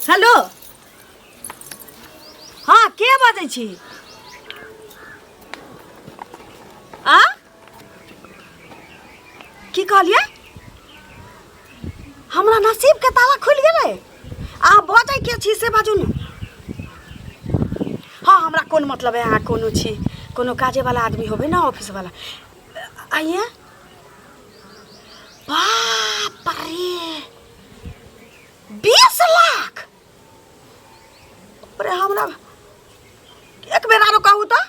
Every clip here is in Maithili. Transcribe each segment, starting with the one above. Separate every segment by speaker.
Speaker 1: हेलो हँ के बजै छी आ की कहलियै हमरा नसीब के ताला खुलि गेलै अहाँ बजै के छी से बाजू ने हँ हमरा कोन मतलब है अहाँ कोनो छी कोनो काजेवला आदमी होबै ने ऑफिसवला आइए बाप रे 20 लाख अरे हमरा एक बेर आरो कहू तऽ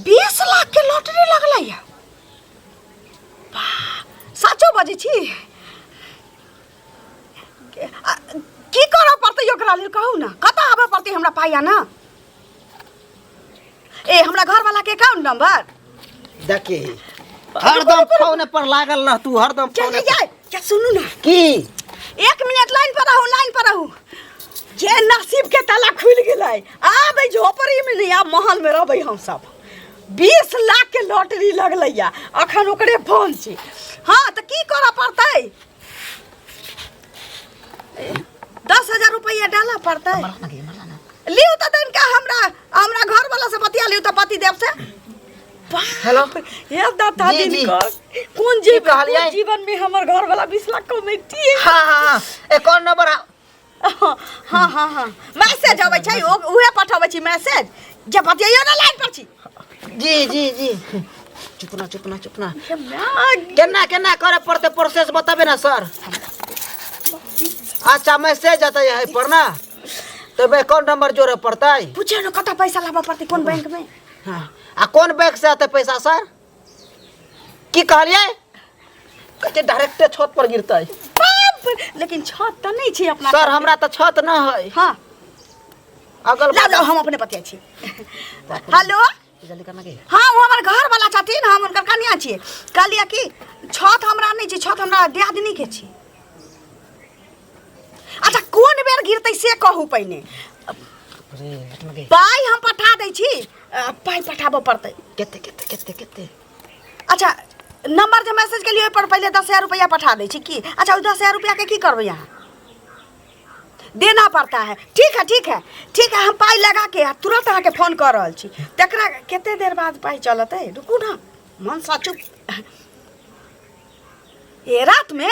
Speaker 1: 20 लाख के लॉटरी लगलै या वाह सचो बजै छी की करऽ पड़तै ओकरा लेल कहू ने कतऽ आबऽ पड़तै हमरा पाइ आनऽ ए हमरा घरवाला के अकाउंट नंबर
Speaker 2: देखी हरदम फोन पर लागल रह तू हरदम
Speaker 1: चल
Speaker 2: फोन
Speaker 1: जा जा सुनू ना
Speaker 2: की
Speaker 1: एक मिनट लाइन पर रहू लाइन पर रहू जे नसीब के ताला खुलि गेलै आब एहि झोपड़ी में नहीं आब महल में रहबै हम सब 20 लाख के लॉटरी लगलै या अखन ओकरे फोन छी हाँ तऽ की करऽ पड़तै 10,000 रुपैआ डालऽ पड़तै लिउ तऽ तनिका हमरा हमरा घरवाला से बतिया लिउ तऽ पति देव से
Speaker 2: हेलो
Speaker 1: हे दाता
Speaker 2: जी,
Speaker 1: दिन
Speaker 2: जी।
Speaker 1: कर कोन जीवन
Speaker 2: कहलियै?
Speaker 1: कोन जीवन में हमर घरवाला 20 लाख कमैतियै
Speaker 2: हाँ हाँ हाँ अकाउंट नंबर
Speaker 1: हाँ हाँ हाँ मैसेज अबै छै उहे पठाबै छी मैसेज जे बतियाइयो ना लाइन पर छी
Speaker 2: जी जी जी चुप ना चुप ना चुप ना
Speaker 1: हे माय
Speaker 2: केना केना करे पड़ते प्रोसेस बताबे ना सर अच्छा मैसेज आता है पर ना तो अकाउंट नंबर जोड़े पड़ता है
Speaker 1: पूछे न कतऽ पैसा लाबऽ पड़तै कोन बैंक में
Speaker 2: हाँ आ कोन बैंक से आते पैसा सर की कहलियै कहै डायरेक्टे छत पर गिरतै
Speaker 1: बाप रे, लेकिन छत तऽ नहि छै अपना
Speaker 2: सर हमरा तऽ छत न है
Speaker 1: हाँ
Speaker 2: अगल
Speaker 1: लाउ लाउ हम अपने बतियाइ छी हेलो
Speaker 2: जल्दी करना की
Speaker 1: हाँ ओ हमर घर वाला छथिन हम हुनकर कनिया छियै कहलियै कि छत हमरा नहि छै छत हमरा दियादनी के छै अच्छा कोन बेर गिरतै से कहू पहिने
Speaker 2: रे हटना के
Speaker 1: पाइ हम पठा दै छी पाइ पठाबऽ पड़तै
Speaker 2: केते केते केते केते
Speaker 1: अच्छा नंबर जे मैसेज केलियै ओहि पर पहिले 10,000 रुपया पठा दै छी की अच्छा ओहि 10,000 रुपया के की करबै अहाँ देना पड़ता है ठीक है ठीक है ठीक है हम पाइ लगा के आ तुरंत अहाँके फोन कऽ रहल छी तकरा कते देर बाद पाइ चलतै रुकू ने मन सा चुप ए रात में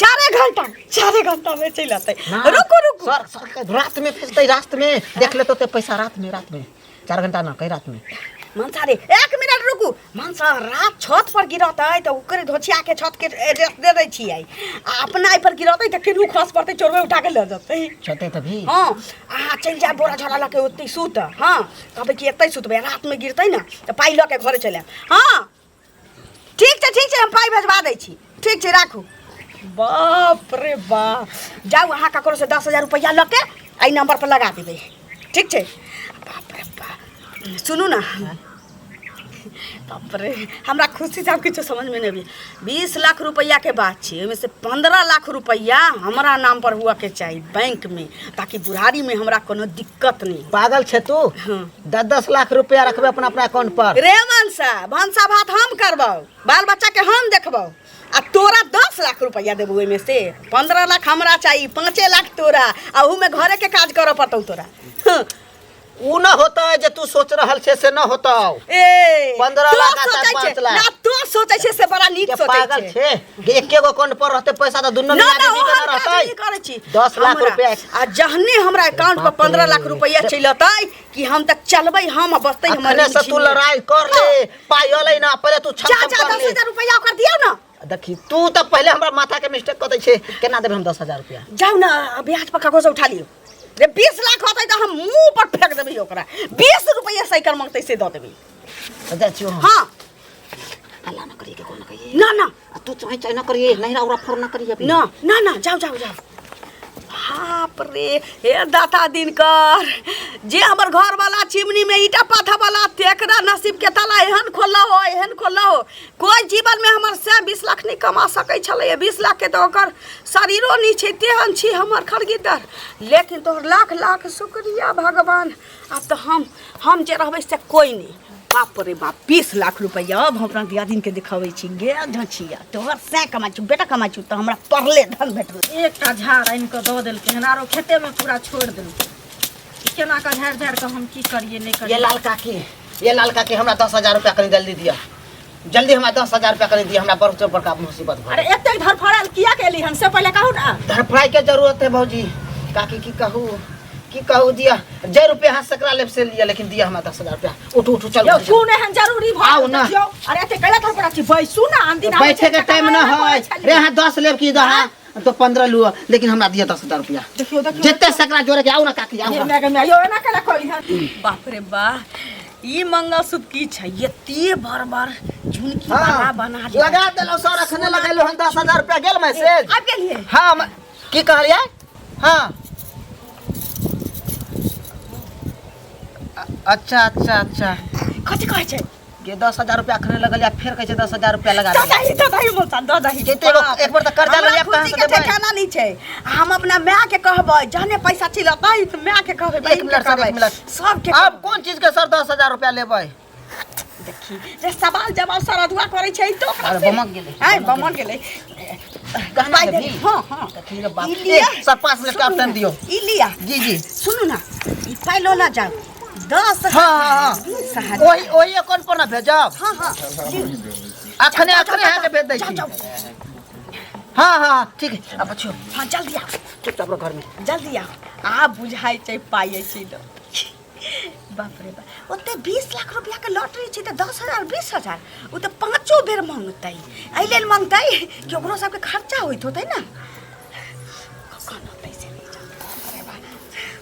Speaker 1: 4 घंटा 4 घंटा में चलि अतै रुकू रुकू
Speaker 2: सर सर रात में भेजतै रात में देख लेतो ते पैसा रात में रात में 4 घंटा ना कहीं रात में
Speaker 1: मनसा रे एक मिनट रुकू मनसा रात छत पर गिरतै तऽ ओकरे धोछिया के छत के एड्रेस दे दै छियै आ अपना एहि पर गिरतै तऽ केनहु खस पड़तै चोरबे उठा के लऽ जेतै
Speaker 2: छते तभी
Speaker 1: हँ अहाँ चलि जायब बोरा झोरा लऽ के ओतै सुत हँ कहबै कि एतै सुतबै रातमे गिरतै ने तऽ पाइ लऽ के घरे चलि आयब हँ ठीक छै ठीक छै हम पाइ भेजबा दै छी ठीक छै राखू बाप रे बाप जाउ अहाँ ककरोसँ 10,000 रुपैआ लऽ के एहि नम्बर पर लगा देबै ठीक छै बाप रे बाप सुनू ने बाप रे हमरा खुशी से आब किछो समझमे नहि अबैए 20 लाख रुपैआके बात छै ओहिमे से 15 लाख रुपैआ हमरा नाम पर हुअके चाही बैंकमे ताकि बुढ़ारीमे हमरा कोनो दिक्कत नहि हो।
Speaker 2: पागल छे तू
Speaker 1: हाँ।
Speaker 2: 10-10 लाख रुपया रखबे अपना अपना अकाउंट पर
Speaker 1: रे मनसा भनसा भात हम करबौ बाल बच्चाके हम देखबौ आ तोरा 10 लाख रुपैआ देबौ ओहिमे से 15 लाख हमरा चाही 5 लाख तोरा आ ओहूमे घरेके काज करऽ पड़तौ तोरा हँ।
Speaker 2: उ न होता है जे तू सोच रहल छे से न होता
Speaker 1: ए
Speaker 2: 15
Speaker 1: तू
Speaker 2: लाख आ
Speaker 1: सोचै
Speaker 2: चार
Speaker 1: छै
Speaker 2: पाँच लाख।
Speaker 1: ना तू सोचै छै से बड़ा नीक
Speaker 2: के
Speaker 1: सोचै
Speaker 2: पागल
Speaker 1: छै
Speaker 2: छे कि एके गो अकाउंट पर रहते पैसा तो दुनू
Speaker 1: ना
Speaker 2: मिला
Speaker 1: ना
Speaker 2: के
Speaker 1: ओहन
Speaker 2: न
Speaker 1: काज
Speaker 2: रहते
Speaker 1: नहि करै छी
Speaker 2: 10 लाख
Speaker 1: हमरा-
Speaker 2: रुपया
Speaker 1: आ जहने हमरा अकाउंट पर
Speaker 2: बाप
Speaker 1: 15 लाख
Speaker 2: रे।
Speaker 1: रुपया चलि अतै कि हम तऽ चलबै हम आ बसतै हमर
Speaker 2: अखने से तू लड़ाई कर ले पाई अलै ना पहले तू छम
Speaker 1: जा
Speaker 2: छम
Speaker 1: जा
Speaker 2: कर
Speaker 1: दस
Speaker 2: ले
Speaker 1: हजार रुपया ओकर दियौ ना
Speaker 2: देखी तू तो पहले हमरा माथा के मिस्टेक कर दै छे केना देबै हम 10,000 रुपया
Speaker 1: जाउ ना ब्याज पर ककरो से उठा लियौ रे 20 लाख होतै तऽ हम मुंह पर फेंक देबै ओकरा 20 रुपया साइकिल मंगतै से दऽ देबै
Speaker 2: तो जाइ छियौ हम
Speaker 1: हाँ
Speaker 2: हल्ला न करिए केकरो न कहिए
Speaker 1: ना ना
Speaker 2: आ तू चाहे चाहे न करिए नहीं रौरा फोड़ न करिए अभी।
Speaker 1: ना ना ना जाओ जाओ जाओ बाप रे हे दाता दिनकर जे हमर घर वाला चिमनी में ईटा पाथा वाला तेकरा नसीब के ताला एहन खोलला हो एहन खोलला हो कोई जीवन में हमर से 20 लाख नहीं कमा सकै छलै 20 लाख के तऽ ओकर शरीरो नहीं छै तेहन छी हमर खरगीदर लेकिन तोहर लाख लाख शुक्रिया भगवान आब तऽ हम जे रहबै से कोई नहीं। बाप रे बाप, 20 लाख रुपैआ। अब हम अपना दियादिन के दिखाबै छी। गे झछिया, तोहर सैं कमाइ छु, बेटा कमाइ छु, तऽ हमरा पड़ले धन भेटल।
Speaker 3: एकटा झाड़ आनि कऽ दऽ देलकै हन, आरो खेतेमे पूरा छोड़ि देलकै। केना कऽ झाड़ि झाड़ि कऽ हम की करियै, नहि
Speaker 2: ये
Speaker 3: करियै।
Speaker 2: लाल काकी, ये लाल काकी, हमरा 10,000 रुपया कनी जल्दी दिअ। जल्दी हमरा 10,000 रुपया कनी दिअ। हमरा बड़ बड़का मुसीबत भऽ
Speaker 3: अरे, एतेक धरफड़ायल किया केली हन, से पहिले कहू ने।
Speaker 2: धरफड़ाई के जरूरत है भौजी। काकी, की कहू, की कहू? दिया जे रुपया हाथ सकरा लेब से लिया, लेकिन दिया हमरा 10,000 रुपया। उठू, उठू, चल।
Speaker 3: यौ, कोन एहन जरूरी भऽ
Speaker 2: आउ
Speaker 3: गेल?
Speaker 2: ना।
Speaker 3: देखियौ, अरे एते कैला धरफड़ा छी? बैसू ना, आन दिन आबै
Speaker 2: बैठे
Speaker 3: छै,
Speaker 2: के टाइम ना
Speaker 3: कमाइ
Speaker 2: है
Speaker 3: छलियै।
Speaker 2: रे। हाँ, 10 लेब की दहा तो 15 लुआ, लेकिन हमरा दिया 10,000 रुपया।
Speaker 3: देखियौ, देखियौ।
Speaker 2: जितने सकरा जोड़े के। आउ ना काकी, आउ
Speaker 3: ये
Speaker 2: ना।
Speaker 3: माय गे माय, यौ, एना कैला करी हन?
Speaker 1: बाप रे बा, ई मंगलसूत्र की छै? एते बड़ बड़ झुनकी वाला बना लिया।
Speaker 2: लगा देलहुँ सर, अखने लगेलहुँ हन। 10,000 रुपया गेल मैसेज।
Speaker 1: आबि गेलियै?
Speaker 2: हाँ, की कहलियै? हाँ, अच्छा अच्छा अच्छा।
Speaker 1: कथी कहै छै?
Speaker 2: के 10,000 रुपया अखने लगल, फेर कहै छै 10,000 रुपया लगा
Speaker 1: दऽ
Speaker 2: देलियै।
Speaker 1: दही, दऽ दही मौसा, दऽ दही।
Speaker 2: जते एक बार तऽ कर्जा
Speaker 1: हमरा
Speaker 2: लेलियै, कहाँ
Speaker 1: खुशी
Speaker 2: से
Speaker 1: के
Speaker 2: देबै?
Speaker 1: ठिकाना नहि छै। हम अपना माय के कहबै, जहने पैसा चिलतै तऽ माय के कहबै,
Speaker 2: एक
Speaker 1: बहिन के
Speaker 2: मिनट सर, एक
Speaker 1: कहबै,
Speaker 2: मिनट।
Speaker 1: सबके।
Speaker 2: आब कोन चीज के सर 10,000 रुपया लेबै?
Speaker 1: देखी जे सवाल जवाब सर अधुआ करै छै तो ओकरा
Speaker 2: अरे, बमक गेलै।
Speaker 1: आइ बमक गेलै।
Speaker 2: गहना
Speaker 1: पाइ
Speaker 2: देबही?
Speaker 1: दे। हाँ हाँ।
Speaker 2: कथी रे बाप?
Speaker 1: ई लिअ।
Speaker 2: ए, सर, 5 मिनट का
Speaker 1: सुनू
Speaker 2: टाइम
Speaker 1: ने,
Speaker 2: दियौ।
Speaker 1: ई लिअ।
Speaker 2: जी जी।
Speaker 1: सुनू ने, ई पाइ लऽ लऽ जाउ, 10
Speaker 2: हाँ हाँ हाँ
Speaker 1: 20,000।
Speaker 2: ओही ओही अकाउंट पर ना भेजब।
Speaker 1: हाँ हाँ, लिअ।
Speaker 2: अखने अखने अहाँके भेज दै
Speaker 1: जाउ,
Speaker 2: छी।
Speaker 1: जाउ।
Speaker 2: हाँ हाँ, ठीक है, अब बच्चो।
Speaker 1: हाँ, जल्दी आओ।
Speaker 2: चुपचाप रहो घर में।
Speaker 1: जल्दी आओ। आ बुझाइ छै पाइ छै। बाप रे बाप, ओते 20 लाख रुपयाके लॉटरी छै तऽ 10,000, 20,000 ओ तऽ पाँचो बेर मांगतै। एहि लेल मांगतै कि ओकरो सबके खर्चा होइत होतै ने। कखन होतै से नहि जानि। अरे बा,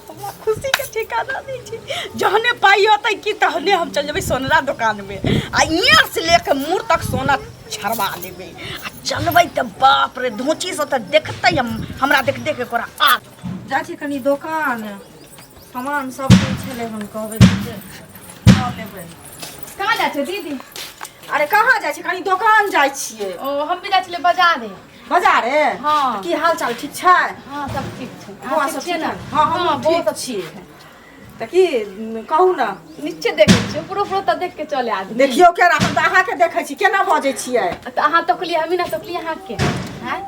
Speaker 1: हमरा खुशीके ठिकाना नहि छै। जहने पाइ अतै कि तहने हम चलि जेबै सोनरा दोकानमे आ इहाँ से लेके मुँह तक सोना छड़वा लेबै आ चलबै तऽ बाप रे, धोची से तऽ देखतै हम, हमरा देख देख के ओकरा आ
Speaker 3: जाइ छी कनि दोकान, सामान सब जे छलै हन, कहबै जे लऽ लेबै।
Speaker 4: कहाँ जाइ छै दीदी?
Speaker 3: अरे, कहाँ जाइ छी? कनि दोकान जाइ छियै।
Speaker 4: ओ, हम भी जाइ छलियै बाजारे।
Speaker 3: बाजारे?
Speaker 4: हाँ।
Speaker 3: की हाल चाल, ठीक छै?
Speaker 4: हाँ, सब ठीक छै।
Speaker 3: बौआ
Speaker 4: अहाँ
Speaker 3: सब
Speaker 4: ठीक छियै
Speaker 3: ठीक
Speaker 4: ने?
Speaker 3: छै? हाँ, हमहूँ
Speaker 4: बहुत
Speaker 3: ठीक छी। तऽ की कहू ने।
Speaker 4: नीचे देखै छियै, ऊपरो ऊपरो तऽ देख के चले आदमी।
Speaker 3: देखियौ केना, हम तऽ अहाँके देखै छी, केना बजै छियै।
Speaker 4: तऽ अहाँ तकलियै, हमी ना तकलियै अहाँके आँय?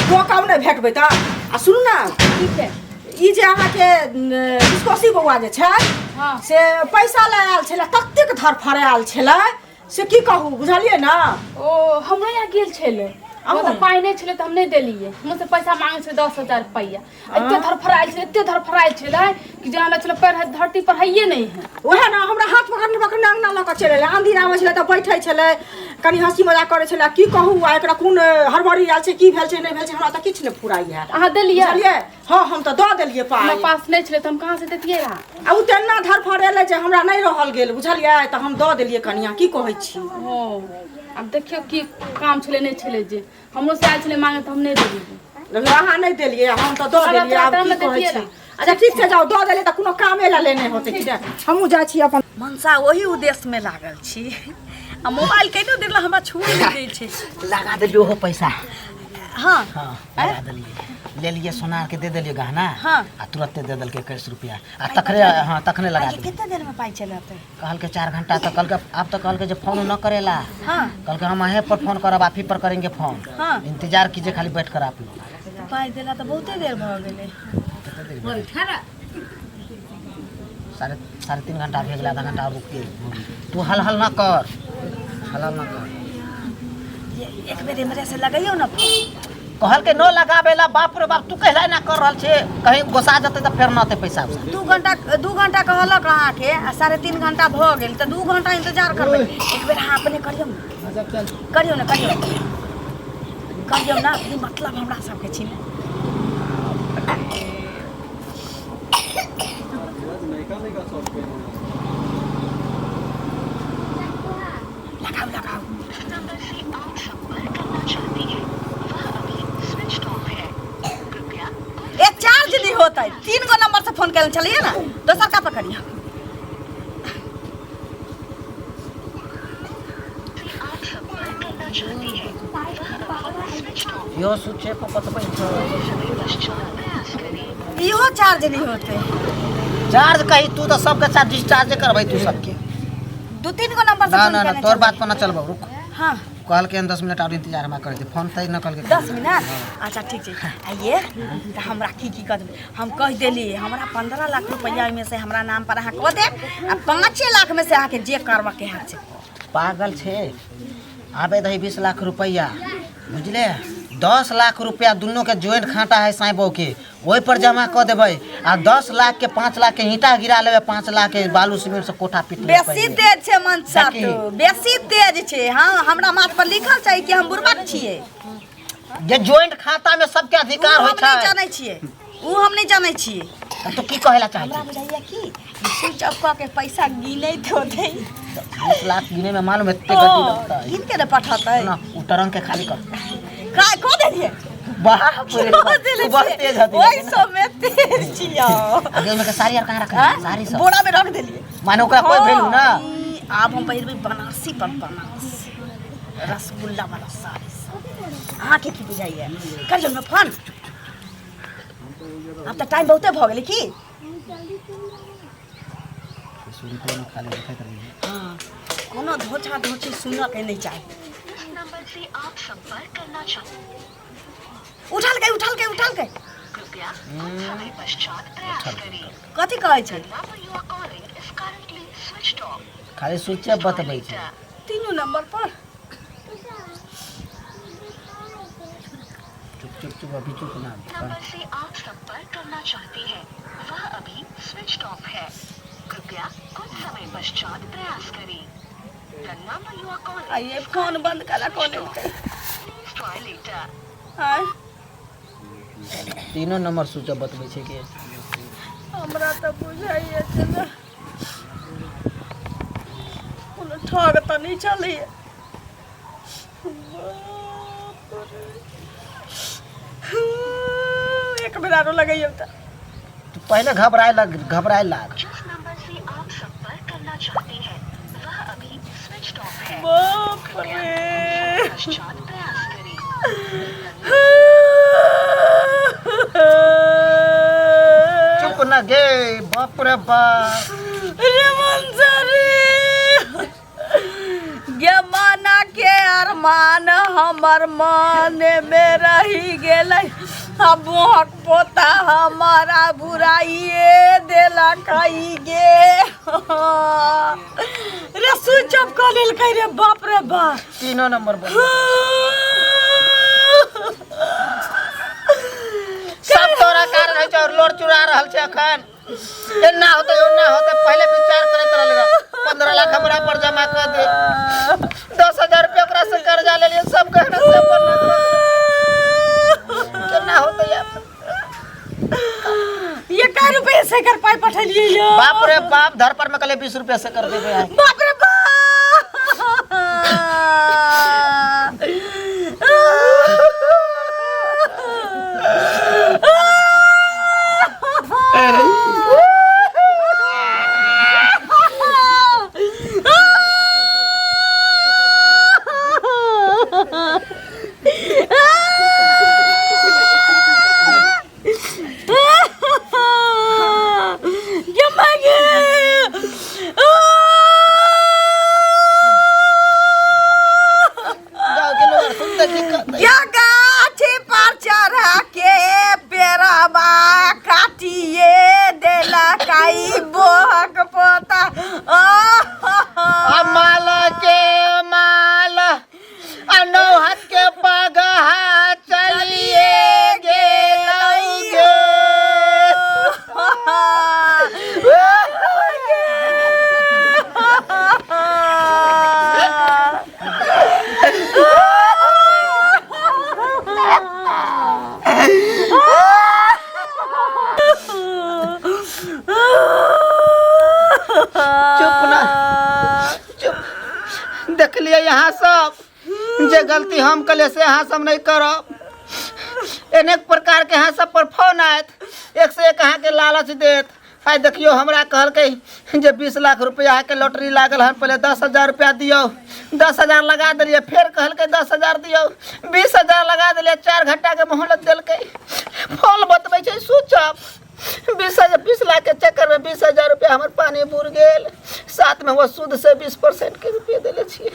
Speaker 3: दोकान नहि भेटबै तऽ। आ सुनू ने।
Speaker 4: ठीक है।
Speaker 3: ई जे अहाँके डिस्कोसी बौआ जे छै, से पैसा लए आयल छलै, ततेक धरफड़ायल छलै से की कहू, बुझलियै ने?
Speaker 4: ओ, हमरो यहाँ गेल छलै।
Speaker 3: अहूँ?
Speaker 4: ओ तऽ पाइ नहि छलै तऽ हम नहि देलियै। हमरो से पैसा मांगे छलै 10,000 रुपैआ। एते धरफड़ायल छलै, एते धरफड़ायल छलै कि जेना लगै छलै पैर धरती पर हैये नहि है।
Speaker 3: उएह ने, हमरा हाथ पकड़ने पकड़ने अङ्गना लऽ कऽ चलि एलै। आन दिन आबै छलै तऽ बैठै छलै, कनि हँसी मजाक करै छलै। की कहू, आ एकरा कोन हड़बड़ी आयल छै, की भेल छै, नहि भेल छै, हमरा तऽ किछु नहि फुराइ है।
Speaker 4: अहाँ देलियै?
Speaker 3: बुझलियै? हँ, हम तऽ दऽ देलियै
Speaker 4: हमरा
Speaker 3: पाइ।
Speaker 4: पास नहि छलै तऽ हम कहाँ से देतियै रहए?
Speaker 3: आ ओ तेना धरफड़ेलै जे हमरा नहि रहल गेल, बुझलियै? तऽ हम दऽ देलियै। कनिया, की कहै छी?
Speaker 4: ओ, आब देखियौ की काम छलै, नहि छलै, जे हमरो से आयल छलै मांगे तऽ हम नहि देलियै।
Speaker 3: देखियौ, अहाँ नहि देलियै, हम तऽ दऽ
Speaker 4: हमरा
Speaker 3: देलियै। आब
Speaker 4: तोरा
Speaker 3: की
Speaker 4: मे
Speaker 3: कहै
Speaker 4: देतियै
Speaker 3: छी?
Speaker 4: ने।
Speaker 3: अच्छा, ठीक छै, जाउ, दऽ देलियै तऽ कोनो कामे लए लेने होतै कि नहि। हमहूँ जाइ छी अपन।
Speaker 1: मनसा ओही उद्देश्यमे लागल छी आ मोबाइल कहिनो देर लए हमरा छुए नहि दै छै।
Speaker 2: लगा देलियै ओहो पैसा। हाँ, लगा देलियै, लेलियै सोनार के दे देलियै गहना। आ तुरंते दे देलकै 21 रुपया आ तखने, हाँ, तखने लगा
Speaker 1: पाइ
Speaker 2: देलियै।
Speaker 1: कते देरमे पाइ चलि अतै?
Speaker 2: कहलकै 4 घंटा। तऽ कहलकै, आब तऽ कहलकै जे फोन न करेला। कहलकै हम अहें पर फोन करब, आप ही पर करेंगे फोन। इंतजार कीजिए खाली बैठ कर आप लोग।
Speaker 1: तऽ पाइ देला तऽ बहुते देर भऽ गेलै।
Speaker 2: कते देर भेल? 3.5 घंटा भए गेलै, आधा घंटा और रुकिए। तू हल हल न कर, हल हल न कर।
Speaker 1: ये एक बेर इमरे से लगैयौ ने फोन।
Speaker 2: कहलकै न लगाबेला। बाप रे बाप, तू कहला ना कर रहल छे, कहीं गोसा जेतै तऽ फेर न अतै पैसा उसा।
Speaker 1: 2 घंटा, 2 घंटा कहलक अहाँके आ 3.5 घंटा भऽ गेल, तऽ 2 घंटा इंतजार करबै। एक बेर अहाँ अपने करियौ ने, करियौ ने, करियौ, करियौ ने। ई मतलब हमरा सबके छी ने। लगाउ, लगाउ।
Speaker 5: नंबर से आप संपर्क करना चाहते हैं वह अभी स्विच ऑफ है। कृपया
Speaker 1: एक चार्ज नहीं होता है। तीन गो नंबर से फोन करने चलिए ना, दोसर का पकड़िए।
Speaker 5: से आप संपर्क करना चाहते हैं वह अभी स्विच ऑफ।
Speaker 2: यो सुचे पर बतबै छौ।
Speaker 5: समय पश्चात प्रयास करें।
Speaker 1: इहो चार्ज नहीं होते।
Speaker 2: चार्ज कही, तू तऽ सबके चार्ज डिस्चार्ज करबै तू सबके।
Speaker 1: दू तीन गो नंबर से
Speaker 2: ना
Speaker 1: फोन
Speaker 2: ना ना
Speaker 1: केने
Speaker 2: तोर
Speaker 1: छलै।
Speaker 2: बात पर ना चलबौ रुक
Speaker 1: हाँ
Speaker 2: कहलकै हन 10 मिनट आओर इंतजार हमरा करै छै फोन तऽ न कहलकै
Speaker 1: 10 मिनट। अच्छा, ठीक छै। आइए तऽ हमरा की की कऽ देबै? हम कहि देली, हमरा 15 लाख रुपैआ ओहिमे से हमरा नाम पर अहाँ कऽ देब आ 5 लाखमे से अहाँके जे करबऽके हैत से करब।
Speaker 2: पागल छै? आबे दही 20 लाख रुपैआ, बुझले? 10 लाख रुपया दुनू के ज्वाइंट खाता है साई बहू के, ओहि पर जमा कऽ देबै आ 10 लाख के 5 लाख के ईंटा गिरा लेबै, 5 लाख के बालू सीमेंट से कोठा पीट लेबै
Speaker 1: बेसी
Speaker 2: पहिले।
Speaker 1: तेज छै मनसा।
Speaker 2: देखी।
Speaker 1: तो बेसी तेज छै। हाँ, हमरा माथ पर लिखल छै कि हम बुड़बक छियै।
Speaker 2: जे ज्वाइंट खाता में सबके
Speaker 1: उ
Speaker 2: अधिकार होइ
Speaker 1: हम नहि
Speaker 2: छै।
Speaker 1: जानै छियै, उ हम नहि जानै छियै।
Speaker 2: तऽ तू की कहै ला चाहै
Speaker 1: हमरा
Speaker 2: छी?
Speaker 1: बुझाइया कि स्विच ऑफ कऽ के पैसा गिनैत होतै।
Speaker 2: 20 लाख गिने में मालूम एते गड्डी लगतै?
Speaker 1: गिन के ने पठतै।
Speaker 2: ना, उ ट्रंक के खाली कर।
Speaker 1: का कऽ देलियै।
Speaker 2: बाप रे
Speaker 1: कऽ
Speaker 2: बाप,
Speaker 1: देले
Speaker 2: तू बड़
Speaker 1: छियै।
Speaker 2: तेज हती।
Speaker 1: ओहि सबमे तेज छियै।
Speaker 2: आगे ओहिमे के साड़ी आर कहाँ रखल?
Speaker 1: आँय?
Speaker 2: साड़ी सब
Speaker 1: बोरा में रख देलियै।
Speaker 2: माने ओकरा कोई भेलू ना।
Speaker 1: हाँ, ई आब हम पहिरबै बनारसी पर बनारसी रसगुल्ला वाला साड़ी सब। अहाँके की बुझाइया? करियौ ने फोन। आब तऽ टाइम बहुते भऽ गेलै की।
Speaker 2: सुनते में खाली देखैत रहिए।
Speaker 1: हाँ, कोनो धोछा धोछी सुनऽ के नहि चाही।
Speaker 5: जिस नंबर से आप संपर्क करना चाहते
Speaker 1: उठलकै, उठलकै, उठलकै।
Speaker 5: कृपया कुछ समय पश्चात प्रयास करें।
Speaker 1: कथी कहै छै?
Speaker 5: The number you are calling is currently switched off.
Speaker 2: खाली स्विच बतबै छै।
Speaker 1: तीनू नंबर पर।
Speaker 2: चुप, चुप, चुप, अभी चुप ना।
Speaker 5: नंबर से आप संपर्क करना चाहते हैं वह अभी स्विच ऑफ है। कृपया कुछ समय पश्चात प्रयास करें। The number you are calling
Speaker 1: आइए फोन बंद करा कोने।
Speaker 5: Please try later.
Speaker 1: आय?
Speaker 2: तीनों नंबर स्विच बतबै छै कि
Speaker 1: हमरा तऽ बुझाइए छै ने, कोनो ठग तऽ नहि चलैए। बाप रे। एक बेर आरो लगैयौ तऽ।
Speaker 2: तू पहले घबराए लग, घबराए लाग।
Speaker 5: जिस नंबर से आप संपर्क करना चाहते हैं वह अभी स्विच ऑफ है।
Speaker 1: बाप
Speaker 5: कृपया
Speaker 1: रे।
Speaker 5: कुछ समय पश्चात प्रयास करें।
Speaker 2: चुप न गे, बाप रे बाप।
Speaker 1: रे मनसा रे, गे माना के अरमान हमर मन में रही गेलै आ बोहक पोता हमारा बुराइए देलक गे। रे, स्विच ऑफ कऽ लेलकै रे, बाप रे बाप।
Speaker 2: तीनों नंबर बंद। सब तोरा कारण होइ छै और लोर चुरा रहल छै अखन। एना होतै, ओना होतै, पहिले विचार करैत रहलै। 15 लाख हमरा पर जमा कऽ दे, 10,000 रुपया ओकरा से कर्जा लेलियै, सब गहना सब पर केना होतै आब?
Speaker 1: ये कै रुपये से कर पाई पठेलियै यो?
Speaker 2: बाप रे बाप, धर पर में कहले 20 रुपया से कर देबै आइ।
Speaker 1: बाप रे बाप। गे मागे।
Speaker 2: गाँव के लोग आर सुनते की कहतै?
Speaker 1: या गाछी पर चढ़ा के पेड़वा काटिए देलकै बोहक पोता।
Speaker 2: आ माल के माल आ नौहत के पगहा चलिए गेलै गे। चुप ना, चुप। देखलिए यहाँ सब जे गलती हम कले से अहाँ सब नहीं करब। अनेक प्रकार के अहाँ सब पर फोन आयत, एक से एक अहाँके लालच देत। आइ देखियौ, हमरा कहलकै जे 20 लाख रुपया अहाँके लॉटरी लागल हन, पहिले 10,000 रुपया दियौ। 10,000 लगा देलियै। फेर कहलकै 10,000 दियौ। 20,000 लगा देलियै। 4 घंटाके मोहलत देलकै। फोन बतबै छै स्विच ऑफ। 20 हजार, 20 लाख के चक्कर में 20,000 रुपया हमर पानी बुड़ गेल। साथ में वो सूद से 20% के रुपये देले छियै।